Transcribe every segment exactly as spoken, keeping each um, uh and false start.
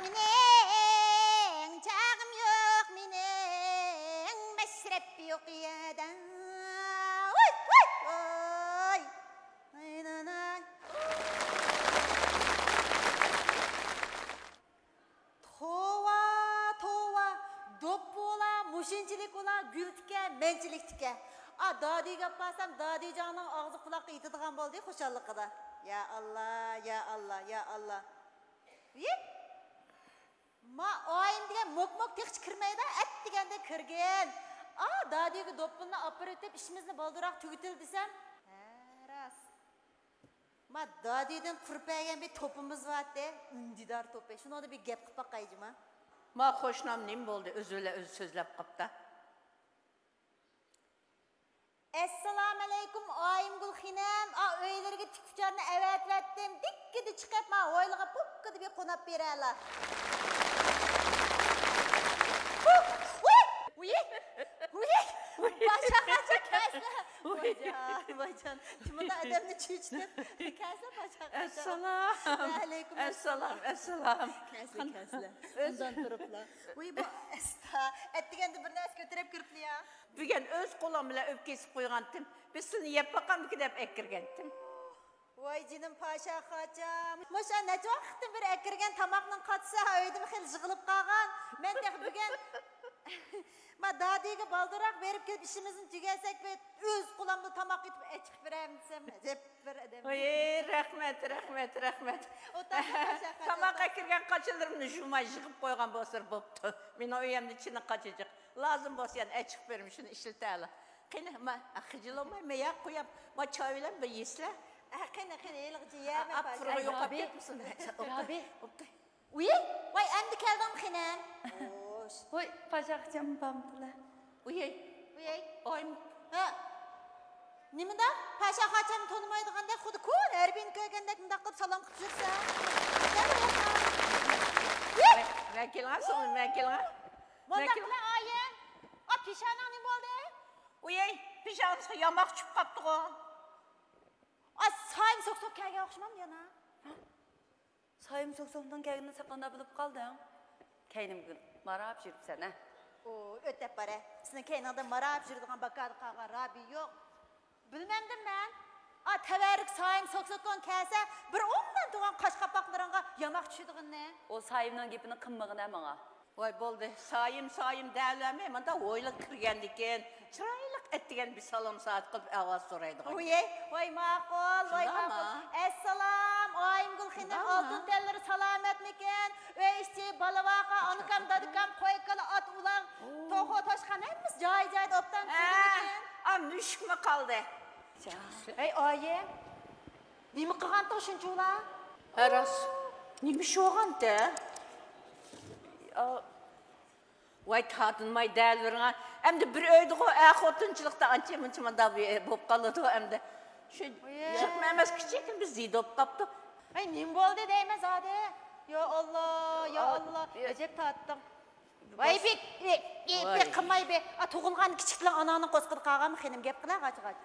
مېنىڭ چاغىم يوق، مېنىڭ مەشرەپ يوق يەردە. ۋاي، ۋاي، ۋاي. توۋا، توۋا، دوپپىلا، مۇشۇنچىلىك ئۇلا، گۈلتىكەن، مەنچىلىكتىكەن. ئا، دادىگە ئاپارسام، دادىجاننىڭ ئاغزى قۇلاققا يېتىدىغان بولدى، خۇشاللىقىدا. يا ئاللا، يا ئاللا، يا ئاللا. ۋىي! ما ئايىم دېگەن موك-موك تېخىچە كىرمەيدۇ، ئەتىگەندە كىرگىن. ئا، دادىگە دوپپىنى ئاپىرىۋېتىپ، ئىشىمىزنى بالدۇراق تۈگىتىل دېسەم. ھە، راست. ما دادىدىن قۇرۇپ بەرگەن بىر توپىمىز بارتى، ئۈندىدار توپى. شۇنىڭدا بىر گەپ قىلىپ باقاي جۇما. ما قوشنام نېمە بولدى؟ ئۆزى بىلەن ئۆزى سۆزلەپ قاپتا. ئەسسالامۇئەلەيكۇم، ئايىمگۈل خېنىم. ئا، ئۆيلىرىگە تىككۈچارنى ئەۋەتىۋەتتىم. دىككىدە چىقىپ، ما ھويلىغا پوككىدە بىر قوناپ بېرەلا. ۋۇي، ۋۇي، ۋۇي، ۋۇي. باشا قاچا كەسلە. ۋايجان، ۋايجان. كىم بۇنداق ئادەمنى چۈچۈتۈپ؟ كەسلە باشا قاچا. ئەسسالام. ۋەئەلەيكۇم ئەسسالام. ئەسسالام، ئەسسالام. كەسلە، كەسلە. ئۆز- ئۇندان تۇرۇپلا. ۋۇي، بۇ ئەستا. ئەتىگەندە بىر نەرسە كۆتۈرۈپ كىرىپلا يا. بۈگۈن ئۆز قولۇم بىلەن ئۆپ كېسىپ قويغانتىم. بىر سىلىنى يەپ باقامدىكىن دەپ ئەكىرگەنتىم. ۋاي جېنىم پاشا قاچام. مۇشۇ نەچچە ۋاقىتتىن بېرى ئەكىرگەن تاماقنىڭ قاچىسى ئۆيدىمۇ خېلى يىغىلىپ قالغان. مەن تېخى بۈگۈن ما دادىگە بالدۇرراق بېرىپ كېلىپ ئىشىمىزنى تۈگەتسەك، بىر ئۆز قولۇم بىلەن تاماق ئېتىپ ئەچىقىپ بېرەمدىسەم، ئەجەب بىر ئادەم. ۋاي، رەھمەت، رەھمەت، رەھمەت. ئولتۇرسىڭ پاشا قاچام. تاماق ئەكىرگەن قاچىلىرىمنى جۇماي يىغىپ قويغان بولسىلا بوپتۇ. مېنىڭ ئۆيۈمدە چىنە قاچىجىق. لازىم بولسا يەنە ئەچىقىپ بېرىمەن، شۇنى ئىشلىتەلە. قېنى، ما، خىجىل بولماي، مەن ياق قويام. ما، چاي بىلەن بىر يېسىلە. ئە، قېنى، قېنى، ھېلىغىچە يەمە ئا، پاشا. پۇرىقى يوقاپ كەتمىسۇن. رابىي. ئوبدان. ئۇيەي، ۋاي، ئەمدى كەلدىڭمۇ خېنىم؟ خوش. ۋاي، پاشا قاچام بامدىلا. ئۇيەي. ئۇيەي. ئايم. ھە. نېمىدا؟ پاشا قاچامنى تونۇمايدىغاندەك، خۇددى كونا ھەربىينى كۆرگەندەك مۇنداق قىلىپ سالام قىلىپ يۈرسەڭ. مەن، مەن كېلىڭە، سوڭ مەن كېلىڭە. مۇنداق قىلە ئايىم. ئا، پېشانەڭ نېمە بولدى؟ ئۇيەي، پېشانىسىغا ياماق چۈشۈپ قاپتىغۇ. ئا، سايىم سوك-سوك كەلگەن ئوخشىمامدۇ يەنە؟ سايىم سوك-سوكنىڭ كەلگىنىنى سەن قانداق بىلىپ قالدىڭ؟ كەينىمدىن ماراپ يۈرۈپسەن ھە؟ ئۇ، ئۆتەپ بارە. سېنىڭ كەينىڭدە ماراپ يۈرىدىغان باكادا قالغان رابىي يوق. بىلمەمدىم مەن. ئا، تەۋەررۈك سايىم سوك-سوكۇڭ كەلسە، بىر ئومدان تۇرغان قاش قاپاقلىرىڭغا ياماق چۈشىدىغىنىنى. ئۇ سايىمنىڭ گېپىنى قىلمىغىن ھە ماڭا. ۋاي، بولدى، سايىم، سايىم دەۋەرمەي، مۇنداق ھويلىغا كىرگەندىكىن، چىرايلىق ئەتىگەن بىر سالام سائەت قىلىپ ئەھۋال سورايدىغان. ۋاي، ۋاي، ماقۇل، ۋاي، شۇنداقمۇ؟ ماقۇل. ئەسسالام، ئايىمگۈل خېنىم، شۇنداقمۇ؟ ئالتۇن تەنلىرى سالامەتمىكىن؟ ئۆي ئىچى، بالا-ۋاقا، ئانىكام، دادىكام، قوي-كالا، ئات-ئۇلاغ، توخۇ، توشقان، ھەممىسى جايى-جايىدا ئوبدان ھە، تۇرىدىكەن. ئا، مۈشۈكمۇ قالدى؟ ھەي، ئايىم، نېمە قىلغانتىڭ شۇنچىۋالا؟ ھە، راست. نېمە ئىش بولغانتى؟ ئا، ۋاي، تارتىنماي دەۋېرىڭە. ئەمدى بىر ئۆيدىغۇ، ئەر خوتۇنچىلىقتا ئانچە-مۇنچە مۇنداق بولۇپ قالىدۇ ئەمدى. شۇ ئويە. جىقمۇ ئەمەس، كىچىككىنە بىر زىدە بولۇپ قاپتۇ. ھەي، نېمە بولدى دەيمەن زادى؟ يا ئاللا، يا ئا، ئاللا. يا. ئەجەب تارتتىڭ. ۋاي، بەك، بەك، بەك، ۋاي. بەك قىلماي بەك. ئا، تۇغۇلغان كىچىك بىلەن ئاناڭنىڭ قورسىقىدا قالغانمۇ خېنىم، گەپ قىلە غاچ-غاچ.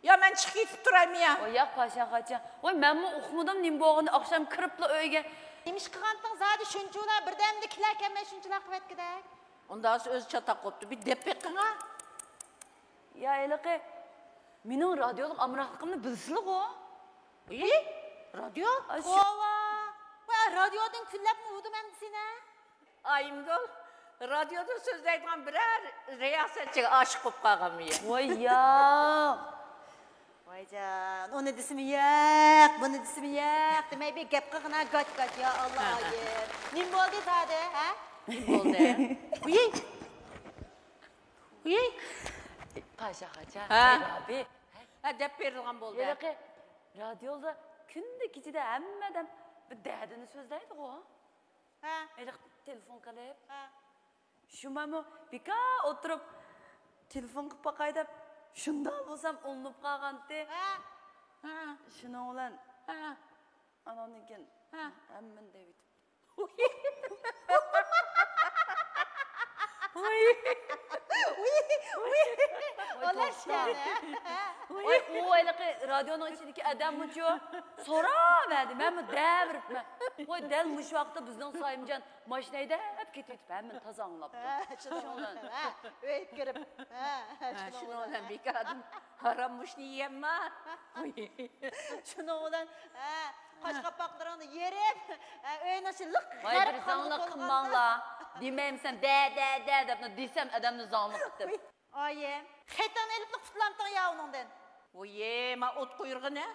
يا، مەن چىقىپ كېتىپ تۇرايمۇ يا؟ ۋاي ياق، پاشا قاچا. ۋاي، مەنمۇ ئۇقمىدىم نېمە بولغىنىنى، ئاخشام كىرىپلا ئۆيگە. نېمە ئىش قىلغانتىڭ زادى شۇنچىۋالا، بىردەمدە كېلەر كەلمەي شۇنچىلاق قىلىۋەتكۈدەك. ئۇنداق ئۆزى چاتاق بوپتۇ. بىر دەپ بېقىڭا. يا ھېلىقى، مېنىڭ رادىيولۇق ئامراقلىقىمنى بىلىسىلىغۇ؟ ئى؟ رادىيو؟ ئا، شۇ توۋا! ۋاي، رادىيودىن كۈنلەپمۇ ئۇدۇم ئەمدى سېنى. ئايىمگۈل، رادىيودا سۆزلەيدىغان بىرەر رىياسەتچىگە ئاشىق بولۇپ قالغانمۇ يا؟ ۋاي ياق. ۋايجان، ئۇنى دېسىمۇ ياق، بۇنى دېسىمۇ ياق دېمەي بىر گەپ قىلغىنا، گاچ-گاچ، يا ئاللا، ھە، ھە. ئايىم. نېمە بولدى زادى، ھە؟ نېمە بولدى؟ ۋىي! ۋىي! پاشا قاچا، ھە. ھەي، رابىي. ھە، دەپ بېرىدىغان بولدى. ھېلىقى رادىيودا كۈندە كېچىدە ھەممە ئادەم بىر دەردىنى سۆزلەيدىغۇ. ھە. ھېلىقى تېلېفون قىلىپ. ھە. شۇ مەنمۇ بىكار ئولتۇرۇپ، تېلېفون قىلىپ باقاي دەپ، شۇنداق بولسام ئۇلىنىپ قالغانتى. ھە. ھە. شۇنىڭ بىلەن ھە. ئاناندىن كېيىن ھە. ھەممىنى دەۋېتىپتۇ. ۋاي. ئۇلاش يەنە. ۋاي، ئۇ ھېلىقى رادىيونىڭ ئىچىدىكى ئادەممۇچۇ سوراۋەردى، مەنمۇ دەۋېرىپمەن. ۋاي، دەل مۇشۇ ۋاقىتتا بىزنىڭ سايىمجان ماشىنا ھەيدەپ كېتىۋېتىپ، ھەممىنى تازا ئاڭلاپتۇ. ھە، شۇنىڭ بىلەن، ھە، ئۆيگە كىرىپ، ھە، ھە، شۇنىڭ بىلەن بىكاردىن ھارام مۇشۇنى يېيەمما؟ شۇنىڭ بىلەن، ھە، قاش قاپاقلىرىڭنى يېرىپ، ھە، ئۆينىڭ ئىچى لىق غەرق قىلماڭلار. دېمەيمسەن، دە، دە، دە دەپ دېسەم، ئادەمنى زاڭلىق قىلىپ. ئايەم، خېتىڭنى ئېلىپلا قۇتۇلامتىڭ يا ئۇنىڭدىن. ۋويې، ما ئوت قويۇرغىنى.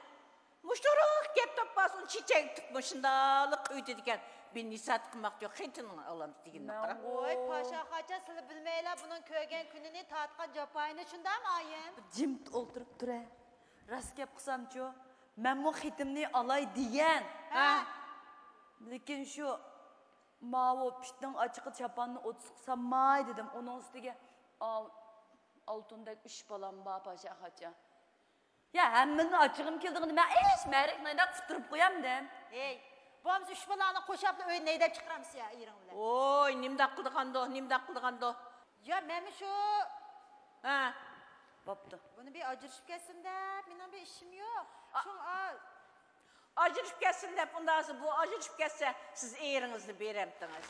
مۇشۇرۇق گەپ تاپماسۇن، چېچەك تۈك مۇشۇنداقلا قويۇۋېتىدىكەن. بىر نېسىھەت قىلماقچى يوق، خېتىنىڭ ئالامسىز دېگىنىنى قاراڭ. ۋوي، پاشا خاچا، سىلى بىلمەيلا بۇنىڭ كۆرگەن كۈنىنى، تارتقان جاپايىنى، شۇنداقمۇ ئايەم؟ جىمىت ئولتۇرۇپ تۇرە. راست گەپ قىلسامچۇ، مەنمۇ خېتىمنى ئالاي دېگەن. ھە. لېكىن شۇ ماۋۇ پىتنىڭ ئاچچىقى چاپاننى ئوتسىققا سالماي دېدىم. ئۇنىڭ ئۈستىگە ئال-، ئالتۇندەك ئۈچ بالام بار، پاشا خاچا. يا، ھەممىنىڭ ئاچچىقىم كېلىدىغىنى مەن ئىش مەرەكنى ئۇتتۇرۇپ قويامدىم. ھەي، بولمىسا ئۈچ بالانى قوشاپلا ئۆيدىن ھەيدەپ چىقىرامسىز يا ئېرىڭ بىلەن؟ ۋوي، نېمىنداق قىلىدىغاندۇ، نېمىنداق قىلىدىغاندۇ؟ يا، مەنمۇ شۇ. ھە. بوپتۇ. بۇنى بىر ئاجرىشىپ كەتسۇن دەپ، مېنىڭ بىر ئىشىم يوق. شۇڭا. ئاجرىشىپ كەتسۇن دەپ، ئۇنداق بولسا، بۇ ئاجرىشىپ كەتسە، سىز ئېرىڭىزنى بېرەمتىڭىز؟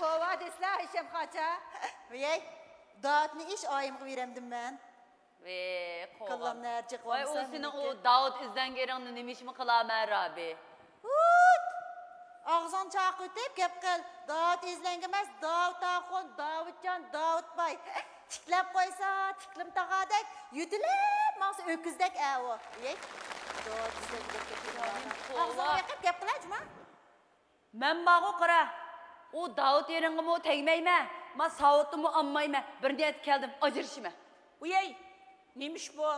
توۋا دېسىلە، ھېشەم خاچا. ۋىي، داۋۇتنى ئىش ئايىمغا بېرەمدىم مەن. ۋىي، قوغان. ۋاي، ئۇ سېنىڭ ئۇ داۋۇت ئىزدەنگىنىڭنى نېمە ئىشمۇ قىلامەن، رابى؟ ھۇت! ئاغزىڭنى چاقىۋېتىپ گەپ قىل. داۋۇت ئىزلەنگەن ئەمەس، داۋۇت ئاخۇن، داۋۇتجان، داۋۇتباي. تىكلەپ قويسا، تىكلىم تاغاردەك يۆتىلىپ ماڭسا، ئۆكۈزدەك ئەۋۇ. ئېي، داۋۇت ئىزلەنگەن گەپ قىلما. ئاغزىڭنى يېقىپ گەپ قىلە، جۇما. مەن بارغۇ قارا، ئۇ داۋۇت ئېرىڭغىمۇ تەگمەيمەن، ما ساۋۇتنىمۇ ئالمايمەن، بىر نىيەتكە كەلدىم، ئاجرىشىمەن. ئۇيەي، نېمە ئىش بۇ؟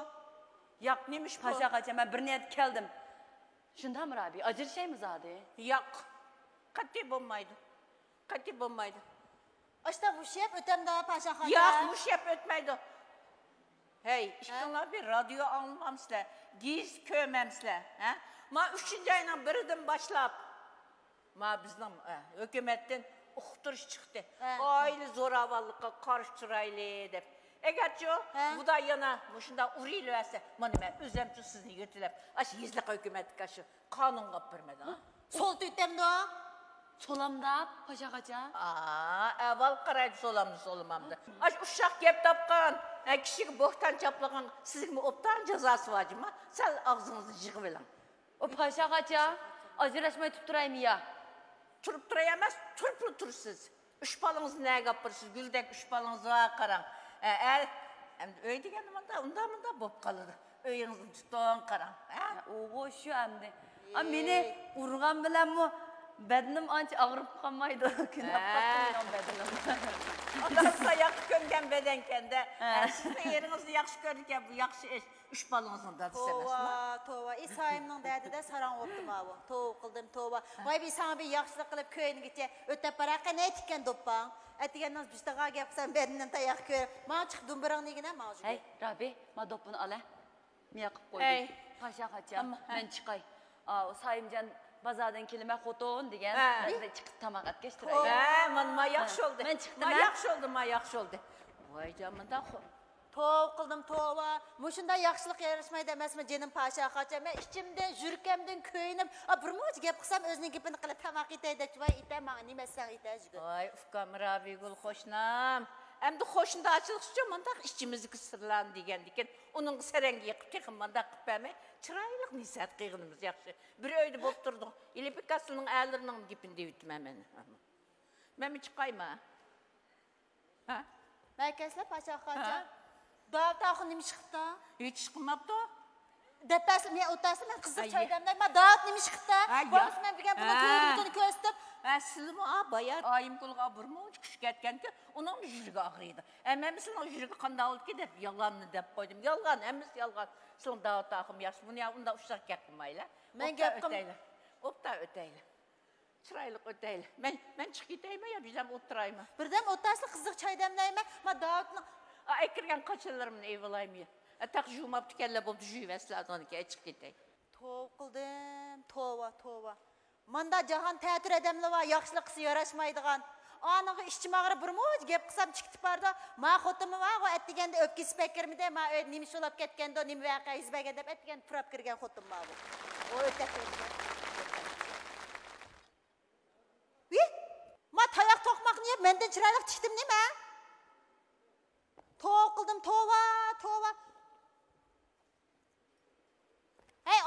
ياق، نېمە ئىش بۇ؟ پاشا خاچا، مەن بىر نىيەتكە كەلدىم. شۇنداقمۇ، رابىيە؟ ئاجرىشايمۇ زادى؟ ياق، قەتئىي بولمايدۇ. قەتئىي بولمايدۇ. ئاشتا مۇشۇ يەپ ئۆتەمدۇ، پاشا خاچا؟ ياق، مۇشۇ يەپ ئۆتمەيدۇ. ھەي، ئىككىڭلار بىر رادىيو ئاڭلىمامسىلەر، گېزىت كۆرمەمسىلەر، ھە؟ ما ئۈچىنچى ئاينىڭ بىرىدىن باشلاپ، ما بىزنىڭ، ئە، ھۆكۈمەتتىن ئۇقتۇرۇش چىقتى. ھە. ئائىلە زوراۋانلىقىغا قارشى تۇرايلى دەپ. ئەگەرچۇ، ھە، بۇدا يەنە مۇشۇنداق ئۇرۇۋېرىۋەرسە، مانا مەن ئۆزۈمچۇ سىزنى يۆتىلەپ، ئاشۇ يېزىلىق ھۆكۈمەتكە شۇ قانۇنغا ئېلىپ بېرىمەن، ھە؟ سول تۈتەمدۇ؟ سولامدا، پاشا خاچا. ئا، ئەۋۋال قارايدۇ سولامدا، سولىمامدا. ئاشۇ ئۇششاق گەپ تاپقان، ھە، كىشىگە بوھتان چاپلىغان سىزگىمۇ ئوبدان جازاسى بار جۇما. سەل ئاغزىڭىزنى يىغىۋېلىڭ. ئۇ پاشا خاچا، ئاجراشماي تۇرۇپ تۇرايمۇ يا؟ تۇرۇپ تۇراي ئەمەس، تۇرۇپلا تۇرىسىز. ئۈچ بالىڭىزنى نەگە ئاپىرىسىز؟ گۈلدەك ئۈچ بالىڭىز بار، قاراڭ. ئە، ئەر، ئەمدى ئۆي دېگەندە مۇنداق، ئۇنداق، مۇنداق بولۇپ قالىدۇ. ئۆيىڭىزنى تۇتۇڭ، قاراڭ. ھە؟ ئوغۇ شۇ ئەمدى. ئا، مېنى ئۇرغان بىلەنمۇ بەدىنىم ئانچە ئاغرىپ قالمايدۇ. كۈنەپ قاپتۇ مېنىڭ بەدىنىم. ئاتاڭ تاياققا كۆنگەن بەدەنكەندە. ھە. ھە، سىزنىڭ ئېرىڭىزنى ياخشى كۆرىدىكەن، بۇ ياخشى ئىش. ئۈچ بالىڭىزنىڭ دادىسى ئەمەسمۇ؟ توۋا، توۋا. ئى، سايىمنىڭ دەردىدە ساراڭ بوپتۇ ماۋۇ. توۋا قىلدىم، توۋا. ۋاي، بىر ساڭا بىر ياخشىلىق قىلىپ كۆيۈنگىچە ئۆتەپ باراققە، نەتىكەن دوپپاڭ. ئەتىگەننىڭ بىشتىغا گەپ قىلسام، بەدىنىم تاياق كۆرۈپ. ماڭا چىق، دۇمبىرىڭنى يېگىنە، ماڭا شۇ. ھەي، رابى، ما دوپپىنى ئالە. مىيا قىپ قويدى. ھەي. پاشا خاچا، مەن چىقاي. ئاۋۇ سايىمجان بازاردىن كېلىمەن خوتۇن دېگەن. ھە. بىر چىقىپ تاماق ئەتكەچ تۇراي. ھە، مانا، ما ياخشى بولدى. مەن چىقتىم، ما ياخشى بولدى، ما ياخشى بولدى. ۋاي جان، مۇنداق خو-، توۋا قىلدىم، توۋا. مۇشۇنداق ياخشىلىق ياراشمايدۇ ئەمەسمۇ، جېنىم پاشا خاچا؟ مەن ئىچىمدىن، يۈرىكىمدىن كۆيۈنۈپ، ئا، بىر مۇنچە گەپ قىلسام، ئۆزىنىڭ گېپىنى قىلىپ، تاماق يېتەي دەپچۇ. ۋاي، ئېتە، ماڭا نېمە ئەتسەڭ ئېتە، جۈگۈر. ۋاي، ئۇكام رابىيگۈل قوشنام. ئەمدى قوشنىدارچىلىقچۇ مۇنداق ئىچىمىزدىكى سىرلارنى دېگەندىكىن، ئۇنىڭغا سەرەڭگە يېقىپ، تېخى مۇنداق قىلىپ بەرمەي، چىرايلىق نېسىھەت قىلغىنىمىز ياخشى. بىر ئۆيدە بولۇپ تۇردۇق. ئېلى بىكاسلىنىڭ ئەرلىرىنىڭ گېپىنى دەۋېتىمەن مەن. مەنمۇ چىقايما؟ ھە؟ مەركەزلەر پاشا خاچا. ھە؟ داۋۇت ئاخۇن نېمە ئىش قىپتۇ؟ ھېچ ئىش قىلماپتۇ. دەپ بەرسە، مەن ئولتۇرسا، مەن قىزىق چاي دەملەيمەن. داۋۇت نېمە ئىش قىپتۇ؟ ھە، بولمىسا، مەن بىلگەن بۇنىڭ كۆرۈنۈشىنى كۆرسىتىپ. ھە، سىلىمۇ، ئا، بايا ئايىمگۈلگە بىر مۇنچە كۈچ كەتكەنكى، ئۇنىڭمۇ يۈرىكى ئاغرىيدۇ. ھەممىسىنىڭ يۈرىكى قانداق بولىدىكى دەپ يالغاننى دەپ قويدۇم. يالغان، ھەممىسى يالغان. سىلىڭ داۋۇت ئاخۇن ياخشى. بۇنى يا ئۇنداق ئۇششاق گەپ قىلمايلى. مەن گەپ قىلم- ئۆتەيلى. ئوبدان ئۆتەيلى. چىرايلىق ئۆتەيلى. مەن، مەن چىقىپ كېتەيمۇ يا بىردەم ئولتۇرايمۇ؟ بىردەم ئولتۇرسا قىزىق چاي دەملەيمەن. ما داۋۇتنىڭ، ئا، ئەكىرگەن قاچىلىرىمنى ئېلىۋالايمۇ يا؟ ئە، تاق جۇماپتىكەنلەر، بولدى، جۇيۇۋەتسىلە، ئازغىنە كېيىن چىقىپ كېتەي. توۋا قىلدىم، توۋا، توۋا. ماندا جاھان تەتۈر ئادەملەر بار، ياخشىلىق قىلسا ياراشمايدىغان. ئانىغا ئىچىم ئاغرىپ بىر مۇنچە گەپ قىلسام چىقىپ بارىدۇ. ما خوتۇنمۇ بارغۇ، ئەتىگەندە ئۆپكىسى پەككىرىمىدى، ما ئۆيدە نېمە ئىش بولاپ كەتكەندۇ، نېمە ۋەقە يۈز بەرگەن دەپ ئەتىگەندە پۇراپ كىرگەن خوتۇن بارغۇ. ئۇ ئۆتەپ كەتكەن. ۋى، ما تاياق توقماقنى يەپ مەندىن چىرايلىق چىقتىم نېمە؟ توۋا قىلدىم، توۋا، توۋا. ھەي،